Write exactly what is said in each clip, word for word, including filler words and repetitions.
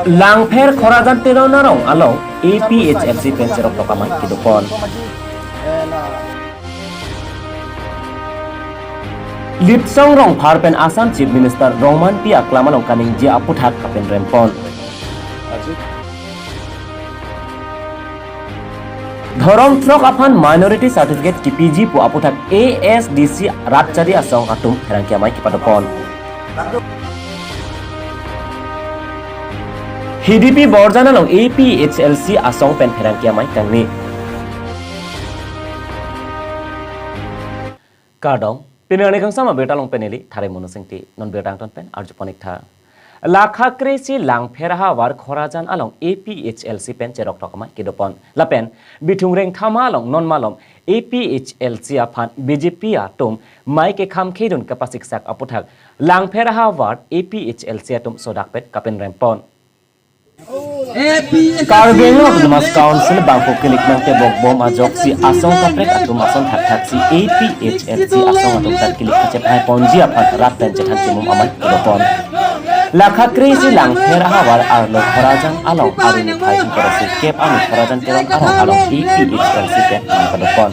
Langpher Khorrajan Teron arong along A P H L C pen cheroktok amei kedopon. Litsong Rongphar pen Assam Chief Minister Rongmanpi aklam along kaningje aputhak kapen rempon. Dhorom throk aphan minority certificate kipiji pu aputhak A S D C rat chari asong atum pherangke amei kepadopon. Hidipi Borjan along A P H L C asong pen pherangke amei kangni. Kardom, pini arni kangsam abirta along pen neli Thare Mono Singti, non birta angton pen arjupon ik tha. Lakha kre-isi Langpher ahavar Khorrajan along A P H L C pen cheroktok amei kedopon. Lapen Bithung Rengthama along non malom A P H L C aphan B J P atum mei kekham khedun kapasiksak aputhak Langpher ahavar A P H L C atum sodakpet kapen rempon. Karbi Anglong Autonomous Council bangphu kilik nangtebok bom ajoksi asong kaprek atum ason thakthak si A P H L C asong atum ta kilik kachepahai ponji aphan rat pen chethan chimum amei kedopon. Lakha kre-isi Langpher ahavar arlo Khorrajan along arni phai ingkoi ra sirkep arni Khorrajan Teron arong along A P H L C pen amei padopon.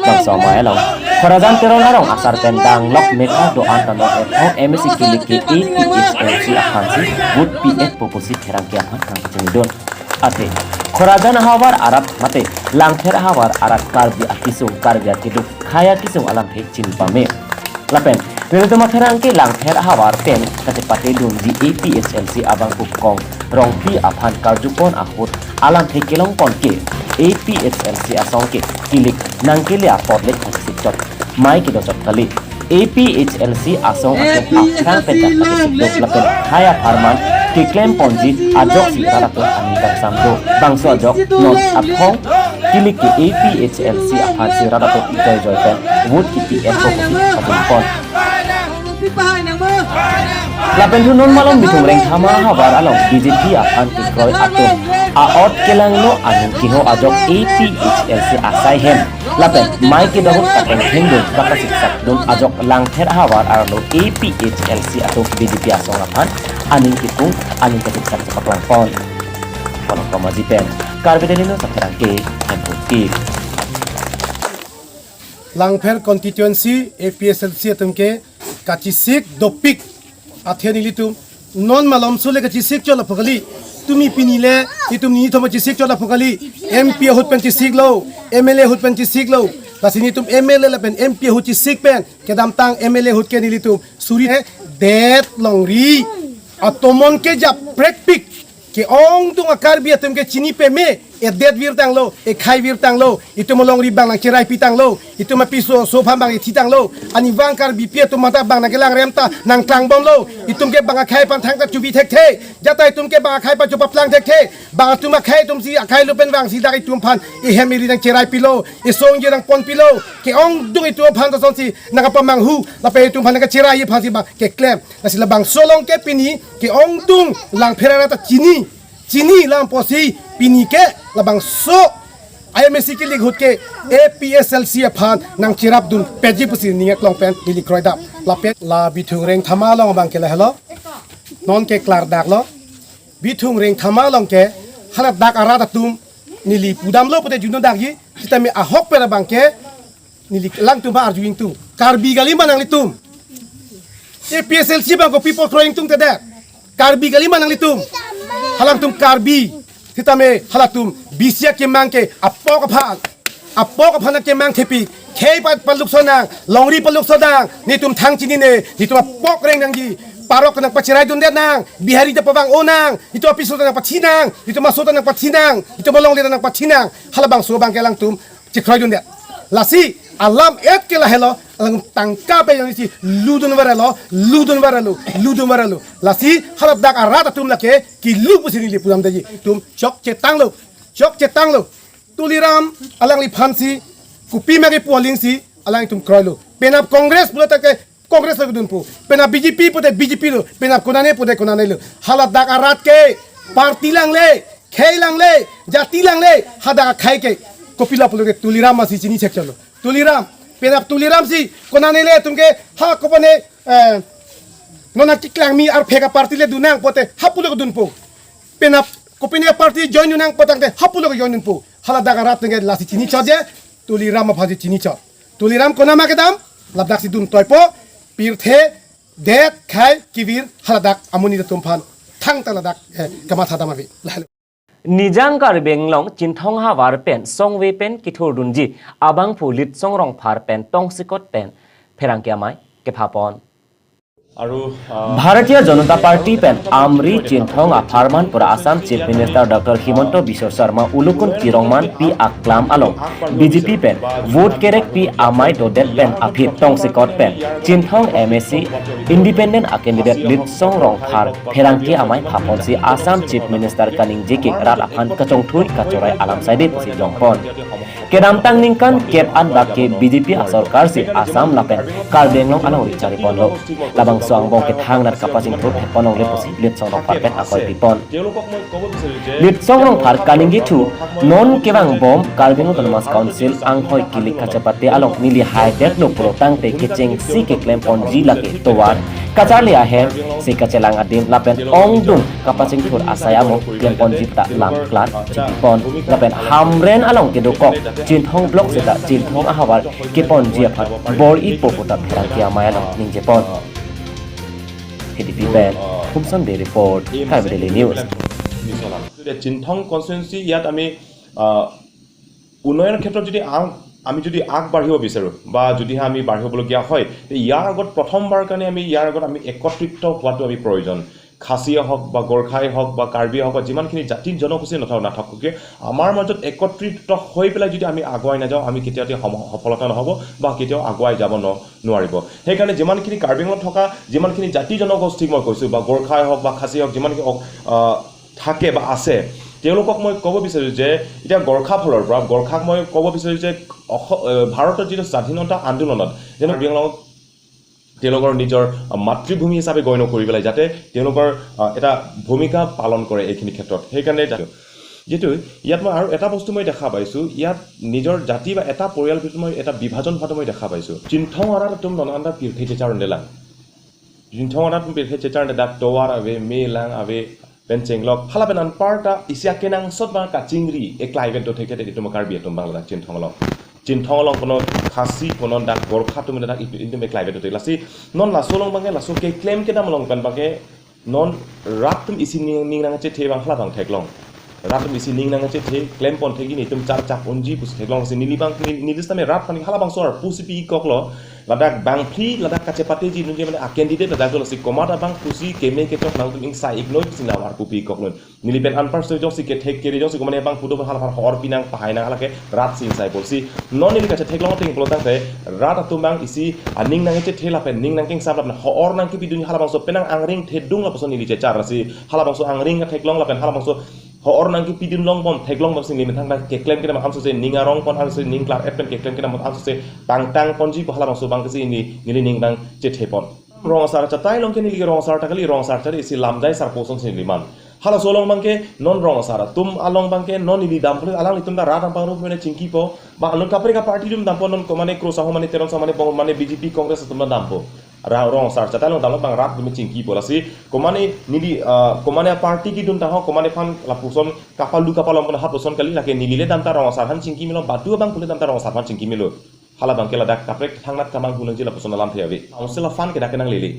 Bangso amei along Khorrajan Teron arong asar pen danglok mekha do-an ta non ephong M A C kilik ke A P H L C aphansi vote pi-et po pusi pherangke aphan nangkachingdun. Athe Khorrajan ahavar arat mate Langpher ahavar arat Karbi akisung, Karbi akeduk, khei akisung alamthe chini pame. Lapen nelitum apherangke Langpher ahavar pen kachepate dunji A P H L C abangphu Kong Rongpi aphan karjupon ahut alamthe kelongpon ke A P H L C asong ke kilik nangkele apot le kachesik chot, mei kedo chot kali. A P H L C asong atum aphrang pen dak kachesik dok lapen khei apharman keklem ponji ajoksi rat atum aning kangsam do. Bangso ajok non aphong kilik ke A P H L C aphansi rat atum joijoi pen vote kipi-et po pusi pajutpon. Lapen thu non malom Bithung Rengthama ahavar along B J P aphan kekroi atum a-ot kelangno aning keho ajok A P H L C asai hem. Lapen mei kedo ahut kateng hengdun kapasiksak dun ajok Langpher ahavar arlo A P H L C atum B J P asong aphan aning kepung, aning kasiksak chepaklangpon. Kono komaji pen Karbi Daily News apherangke Hemphu Kip. Langpher constituency A P H L C atum ke kachesik dopik. Athe nelitum non malom sule kachesik chot lapu kali. Tumi pini le itum nithom chesik chot lapu kali. M P ahut pen chesiklo, M L A ahut pen chesiklo. Lasi nelitum M L A lapen M P ahut chesik pen kedamtang M L A ahut ke nelitum suri he det longri atomon ke japrekpik. Ke-ongdung a-Karbi atum ke chini peme, edet virtanglo, ekhei virtanglo, itum alongri bang nangcherai pitanglo, itum apiso aso aphan bang ithi tanglo, arnivang Karbipi atum mata bang nangkelang rem ta nangklangbomlo, itum ke bang akhei aphan thangta chubi thekthe, jata itum ke bang akhei aphan chupaplang thekthe, bang atum akhei atumsi akhei lo pen bangsi dak itum aphan ihem iri nangcherai pilo, isong je nangpon pilo, ke-ongdung itum aphan ta sonsi nangkapamanghu, lapen itum aphan nangkacherai aphansi bang keklem. Lasi labangso along ke pini ke-ongdung Langpher arat ta chini, chini lam pusi pini ke labangso I M A C kilik ahut ke A P H L C aphan nangcherap dun peji pusi ning aklong pen neli kroidam. Lapen la Bithung Rengthama along abang ke lahelo. Non ke klardaklo. Bithung Rengthama along ke haladak arat atum neli pudamlo pute juno dakji. Sitame ahok pen abang ke neli langtum ba arju ingtung. Karbi kali ma nanglitum? A P H L C abang kopi pu kroi ingtungtedet? Karbi kali ma nanglitum? Halangtum Karbi. Sitame halatum B C A kemang ke apok aphan. Apok aphan kemang thepi. Khei pa palukso nang, longri palukso nang, netum thang chinine, netum apok reng nangji. Parok nangpacherai dundet nang, Bihari ta pavang-o nang, netum apiso ta nangpathi nang, netum aso ta nangpathi nang, netum alongle ta nangpathi nang. Halabangso abang ke alangtum chekroi dundet. Lasi alam et ke lahelo, alang tangka pe yang isi ludun varelo, ludun varelo, ludun varelo. Lasi haladak arat atum lake kilu pusi neli pudam daji. Itum chokche tanglo, chokche tanglo. Tuliram alangliphansi, kopi ma kepu alingsi, alangtum kroilo. Penap Congress pulo ta ke Congress lo dunpo. Penap B J P pute B J P lo, penap konane pute konane lo. Haladak arat ke party langle, khei langle, jati langle, hadak akhei ke. Kopilo pulote Tuliram masi chini chekcholo. Tuliram, penap Tuliramsi, konane le atum ke, ha kopane, eh, non nangkeklangmi arphek a-party le dun nang pute, ha pulo dunpo. Penap, kopine party join nang pu tangte hapulo join nangpo. Haladak arat tengke lasi chinichot je, Tuliram aphansi chinichot. Tuliram konama kedam, ladak si dun toipo, pirthe, det, khai, kevir, haladak, amonit atum aphan, thangta ladak, eh, kamatha dam ave. Nijang Karbi Anglong Chinthong havar pen, songve pen, kithurdunji, abangphu Litsong Rongphar pen, tongsekot pen, pherangke amei, kephapon. আৰু, আহ, ভাৰতীয় জনতা party pen Amri চিনথং আফাৰমান পৰা Assam chief minister doctor Himanta বিশ্ব শৰ্মা উলুকুন কিৰংমান পি আকলাম Along BJP pen vote কেৰেক পি আমাই দদেত পেন আফিত টংচিকত পেন চিনথং এম এ চি ইণ্ডিপেণ্ডেণ্ট আ কেণ্ডিডেট লিটচং ৰংফাৰ ফেৰাংকি আমাই ফাপনচি আছাম চিফ মিনিষ্টাৰ কানিংজেকে rat aphan kachongthui kachorai alam saide pusi jongpon. Kedamtang ningkan kep an bak ke B J P asorkar si Assam lapen Karbi Anglong alongri chariponlo. Labangso angbong ke thangnat kapachingthur thekpon longle pusi Litsong Rongphar pen akoi pipon. Litsong Rongphar kaningje thu non kevangbom Karbi Anglong Autonomous Council anghoi kilik kachepate along neli haidet lo pulo tangte kechengsi keklemponji lake tovar kacharli ahem si kachelang adim lapen ongdung kapachingthur asai amo klemponji ta lam klat chipipon. Lapen Hamren along kedokok Chinthong block seta Chinthong ahavar keponji aphan bor-ipo puta pherangke amei along ningjepon. K D P pen, Humson Day Report, Karbi Daily News. এতিয়া চিনথং কনষ্টিটুৱেঞ্চি ইয়াত আমি, আহ, উন্নয়নৰ ক্ষেত্ৰত যদি আগ-, আমি যদি আগবাঢ়িব বিচাৰোঁ বা যদিহে আমি বাঢ়িবলগীয়া হয়, তে ইয়াৰ আগত প্ৰথমবাৰ কাৰণে আমি ইয়াৰ আগত আমি একত্ৰিত হোৱাটো আমি প্ৰয়োজন। খাচীয়ে হওক বা গোৰ্খাই হওক বা কাৰ্বিয়ে হওক বা যিমানখিনি জাতি জনগোষ্ঠী নথক, নাথাকক কিয়, আমাৰ মাজত একত্ৰিত হৈ পেলাই যদি আমি আগুৱাই নাযাওঁ, আমি কেতিয়াও সম-, সফলতা নহ'ব বা কেতিয়াও আগুৱাই যাব ন-, নোৱাৰিব। সেইকাৰণে যিমানখিনি কাৰ্বি আংলঙত থকা যিমানখিনি জাতি জনগোষ্ঠীক মই কৈছোঁ বা গোৰ্খাই হওক বা খাচী হওক, যিমানখিনি অক-, আহ, থাকে বা আছে, তেওঁলোকক মই ক'ব বিচাৰোঁ যে এতিয়া গোৰ্খা ফালৰ পৰা গোৰ্খাক মই ক'ব বিচাৰোঁ যে অস-, আহ, ভাৰতৰ যিটো স্বাধীনতা আন্দোলনত যেনে কাৰ্বি আংলঙক তেওঁলোকৰ নিজৰ মাতৃভূমি হিচাপে গণ্য কৰি পেলাই যাতে তেওঁলোকৰ, আহ, এটা ভূমিকা পালন কৰে এইখিনি ক্ষেত্ৰত। সেইকাৰণে যা-, যিহেতু ইয়াত মই আৰু এটা বস্তু মই দেখা পাইছোঁ, ইয়াত নিজৰ জাতি বা এটা পৰিয়াল ভিতৰত মই এটা বিভাজন হোৱাটো মই দেখা পাইছোঁ। Chinthong arat atum non anta pirthe chechar undelang. Chinthong arat atum pirthe chechar undedak tovar ave, melang ave, pen chenglok. Halapen anparta isi akenangsot ba kachingri eklai ven to thekthek itum Karbi atum bang ladak Chinthong along. Chinthong along kono Khasi kono dak Gorkha atum dak itum eklai ven to thek. Lasi non laso along bangke laso keklem kedam along pen bangke non rat atum isi ning, ning nangchethe bang hala bang theklong. Rat atum isi ning nangchethe klempon thek ini itum charchak unji pusi theklong si neli bang ni, neli sitame rat aphan halabangso arpu si pikoklo. Ladak bangphli, ladak kachepateji nunje mane a candidate ladak dolo si komat abangphu si keme kechok nangtum ingsai iknoi pusi nang arpu pikoklo. Neli pen anpar soi jongsi kethek kere jongsi komane abangphu do halaphan hor pinang pahai nang halake rat si ingsai pusi. Non neli kachetheklong ateng pulo tangte rat atum bang isi aning nangchethe lapen ning nangkengsap lapen hor nangkepidun halabangso penang angring thedung lapuson neli chechar si halabangso angring theklong lapen halabangso hor nangkepidun longbom theklongbom si neli methang keklem kedam ansose ning arongpon ansose ning klar et pen keklem kedam ansose tangtang ponji pu halabangso bangke si neli, neli ning bang chethepon. Rong asar chatai along ke neli rong asar ta kali, rong asar chatai isi lamjai sar puson si neli man. Halaso along bangke non rong asar atum along bangke non neli dampo alanglitum ta rat ampang rup mene chingkipo. Ba along kaprek aparty atum dampo non komane Kro Sahu mane Teron Sahu mane Bong mane B J P Congress atum ta dampo. Ra-, rong asar chatai along damlo bang rat atum chingkipo lasi. Komane neli, ah, komane aparty kedun ta ho komane aphan lapuson kapalu kapalom pon halapuson kali lake neli le dam ta rong asar aphan chingki melo batu abangphu le dam ta rong asar aphan chingki melo. Hala bangke ladak kaprek thangnat kamang hunangji lapuson alamthe ave. Council a fund ke dak kenanglele.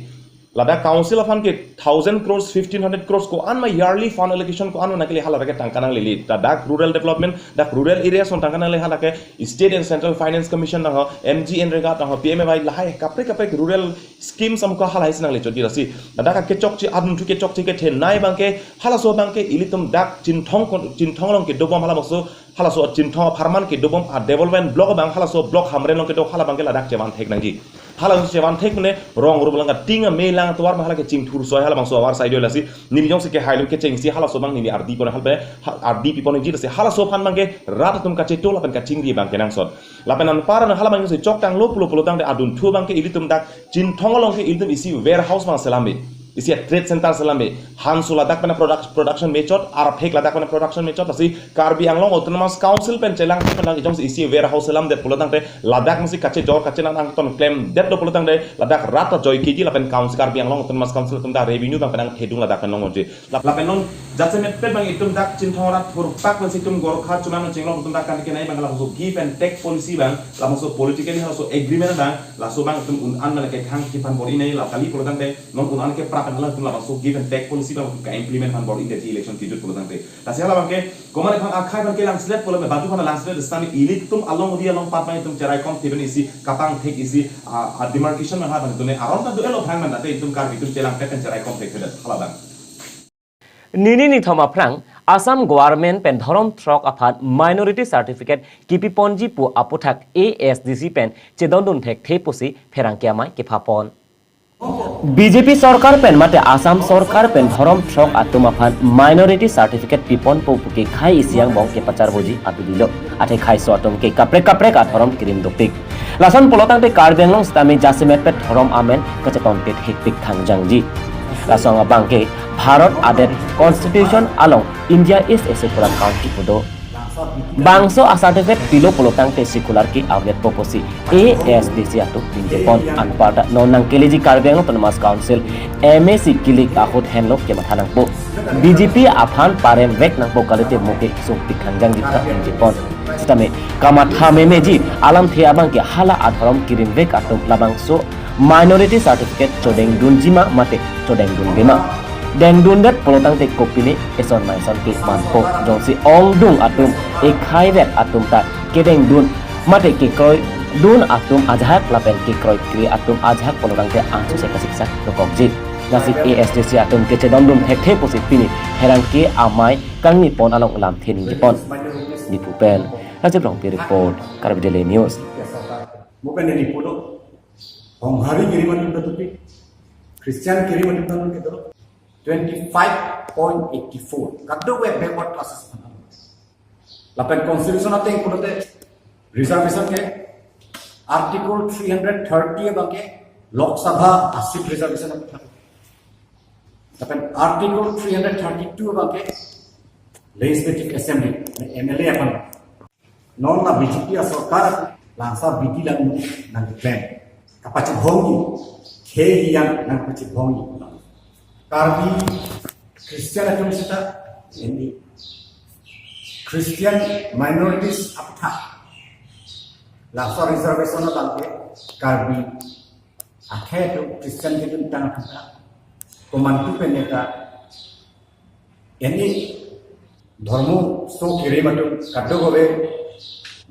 Ladak council a fund ke thousand crores, fifteen hundred crores ko-an ma yearly fund allocation ko-an ma nangkele hala bangke tangka nanglele. Ta dak rural development, dak rural areas along tangka nangle halake State and Central Finance Commission nang ho, M G N R E G A nang ho, P M A Y lahai kaprek kaprek rural schemes amko halahai si nangle chot di lasi. Ladak kechokche adunthu kechokche kethenei bangke halaso bangke ilitum dak Chinthong kon-, Chinthong along kedobom halabangso halaso Chinthong apharman kedobom a development block bang halaso block Hamren along kedo hala bangke ladak chevan thek nangji. Halaso chevan thek mene rong rum lang kating a melang tovar ma halake chingthur soi halabangso avar side lasi neli jongsi kehai lo kechengsi halaso bang neli ardi pon halpe ha-, ardi pipon ji lasi halaso aphan bangke rat atum kacheto lapen kachingri bangke nangsot. Lapen anpar an hala bangke si chok tanglo pulo pulo tangte adunthu bangke ilitum dak Chinthong along ke ilitum isi warehouse bang selambe. Isi a trade center selam be. Hanso ladak pen a product, production mechot, arphek ladak pen a production mechot, lasi Karbi Anglong Autonomous Council pen chelang pen lang ejongsi isi warehouse selamdet pulo tangte ladak masi kachejor kachenan angton klemdetlo pulo tangte ladak rat ajoike ji lapen council Karbi Anglong Autonomous Council atum ta revenue abang pen nangthedung ladak pen longji. Lap-, lapen non jasemet pen abang itum dak Chinthong rat thurpak pensi itum Gorkha chuman chenglok itum dak kan kenai abang laso give and take policy abang, laso politically laso agreement abang, laso abang itum un-an abang kethang kiphan bor-inei la kali pulo tangte non un-an ke prap an alang itum laso give and take policy abang ka-implement phan bor-inei election kejut pulo tangte. Lasi halabang ke komat aphan akhai abang ke langselet pulo me badu aphan langselet sitame ilitum along ri along pat abang itum cheraikom theben isi kapangthek isi, ah, ah, demarcation abang ha abang itum ne aron ta do-elo aphan man ate itum Karbi itum chelangpet pen cheraikom thekthedet halabang. Nini nithom aphrang Assam government pen dhorom throk aphan minority certificate kipiponji pu aputhak A S D C pen chedondun thekthe pusi pherangke amei kephapon. B J P sorkar pen mate Assam sorkar pen dhorom throk atum aphan minority certificate piponpo puke khei isi angbong kepacharboji apidilo. Athe kheiso atum ke kaprek kaprek adhorom kirim dopik. Lason pulo tangte Karbi Anglong sitame jasemet pen dhorom amen kacheton thekpik thangjangji. Lason abang ke Bharat adet Constitution along India is a secular country pu do. Bangso a certificate pilo pulo tangte secular ke avedetpo pusi A S D C atum ningjepon. Anparta non nangkeleji Karbi Anglong Autonomous Council M A C kilik ahut henlo kematha nangpo. B J P aphan parem vek nangpo kalite mo ke sungpik thangjangji ta ningjepon. Sitame kamatha memeji alamthe abang ke hala adhorom kirim vek atum labangso minority certificate chodengdunji ma mate chodengdundema. Dengdundet pulo tangte kopine eson maison ke manpo, jongsi ongdung atum ekhai vet atum ta kedengdun mate kekroidun atum ajahak lapen kekroikre atum ajahak pulo tangte ansu se kasiksak dokokji. Lasi A S D C atum kechedondun thekthe pusi pini pherangke amei kangnipon along lamthe ningjepon. Diphu pen Rajiv Rongpi report, Karbi Daily News. Mo pen neli pulo, Honghari kiri mati betul pi, Christian kiri mati betul gitu. Twenty-five point eighty-four. Kadokave backward classes. Lapen constitution ateng pulote reservation ke Article three hundred thirty abang ke Lok Sabha a seat reservation abang. Lapen Article three hundred thirty-two abang ke Legislative Assembly, M L A aphan. Non la B J P asorkar langsa bidi lang nangklem. Kapachibhongji, khei hiyan nangpachibhongji. Karbi Christian atum seta, ini Christian minorities apta. Langsa reservation abang ke Karbi akhei atum Christian kedun tang atum ta. Komantu pen neta Ini dhormo so kirim atum kadokave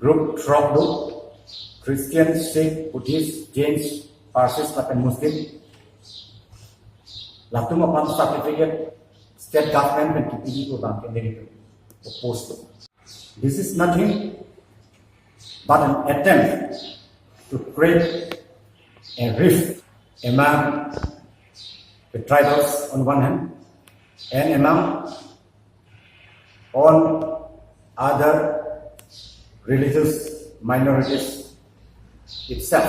group throk do, Christian, Sikh, Buddhist, Jains, Parsis lapen Muslim. Latum aphan certificate state government pen kipiji pu abang ke neli oppose do. This is nothing but an attempt to create a rift among the tribals on one hand and among all other religious minorities itself.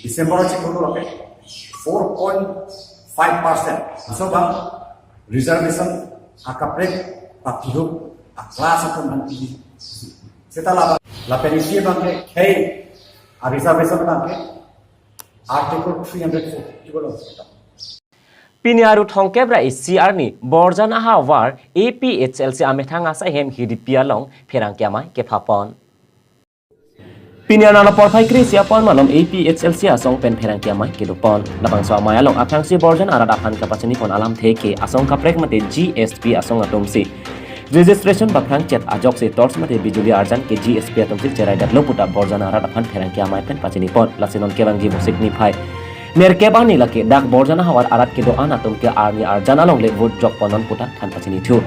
December achiklo lake four point five percent. So bang reservation akaprek patihuk a class atum bang piji. Seta la lapen isi bang ke khei a reservation bang ke Article three hundred forty-two along seta. Pini Aru thomkep ra isi arni Borjan ahavar A P H L C amethang asai hem Hidipi along pherangke amei kephapon. Pini arni porphai kre-isi apor malom A P H L C asong pen pherangke amei kedopon. Labangso amei along aphrangsi Borjan arat aphan kapachinipon alamthe ke asong kaprek mate G S B asong atumsi registration baphrang chet ajoksi torch mate bijuli arjan ke G S B atumsi cheraidetlo puta Borjan arat aphan pherangke amei pen pachinipon. Lasi non kevangji Vosik niphai nerkep arni lake dak Borjan ahavar arat kedo-an atum ke arni arjan alongle vote jokponnon puta than pachinithu.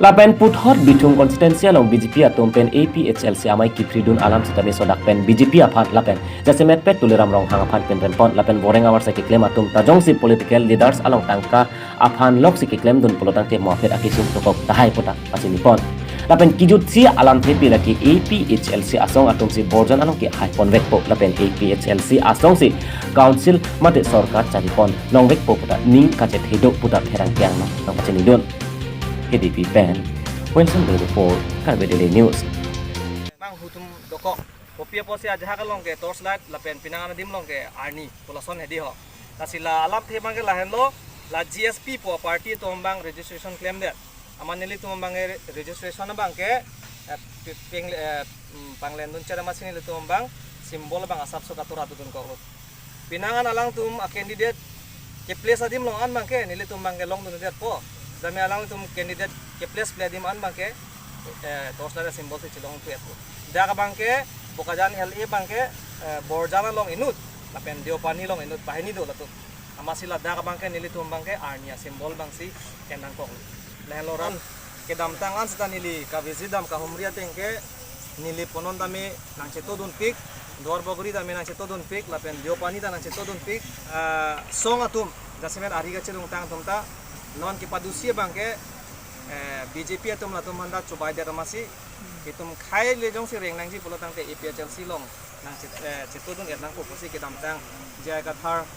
Lapen puthot Bithung constituency along B J P atum pen A P H L C amei kiphridun alam sitame sodak pen B J P aphan lapen jasemet pet Tuliram Ronghang aphan pinrempon lapen voreng avarsa keklem atum ta jongsi political leaders along tangka aphan loksi keklemdun pulo tangte mo aphet akesung dokok tahai puta pachinipon. Lapen kejutsi alamthepi lake A P H L C asong atumsi borjan along kehai ponvekpo lapen A P H L C asongsi council mate sorkar charipon longvekpo puta ning kachethe do puta pherangke angnang nangpachinidun. K D P pen Wilson Bey report, Karbi Daily News. Bang hutum dokok. Kopi apotsi ajahak along ke torchlight lapen penang an adim along ke arni pu lason hedi ho. Lasi la alamthe abang ke lahenlo, la G S P pu party atum abang registration klemdet. Amat nelitum abang ke re-, registration abang ke, eh, pi-, ping, eh, mm, panglendun chera amatsi nelitum abang symbol abang asapso katura dodun kok. Penang an alangtum a candidate keplace adim along an abang ke nelitum abang ke longdundetpo. Jame alangtum candidate keplaceple adim an abang ke, eh, torchlight symbol si chelongpetpo. Dak abang ke Bokajan L A abang ke, eh, borjan along inut lapen Deopani along inut, banghini do latum. Amatsi ladak abang ke nelitum abang ke arni asymbol abangsi en nangkok. Lahenlo rat kedamtang an seta neli kavisit dam kahumri ateng ke neli punon tame nangchetodunpik, Duarbagori tame nangchetodunpik, lapen Deopani ta nangchetodunpik. Ah, song atum, jasemet ari kachelongtang atum ta, non kepadusi abang ke, eh, B J P atum latum aphanta chobaidet amatsi, itum khei le jongsi reng nangji pulo tangte A P H L C along nang chet-, eh, chetodun-et nangpo pusi kedamtang J I Kathar,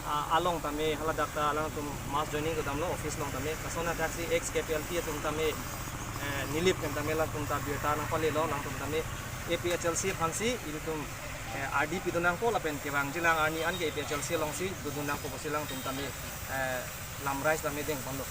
ah, along tame haladak ta alangtum mass joining kedamlo office along tame. Lason athaksi ex K P L T atum tame, eh, Nilip pen tame alangtum ta birta nangpalelo, alangtum tame A P H L C aphansi ilitum, eh, ardi pidun nangpo lapen kevangjilang arni an ke A P H L C alongsi dodun nangpo pusi alangtum tame, eh, lamrai tame dengponlo.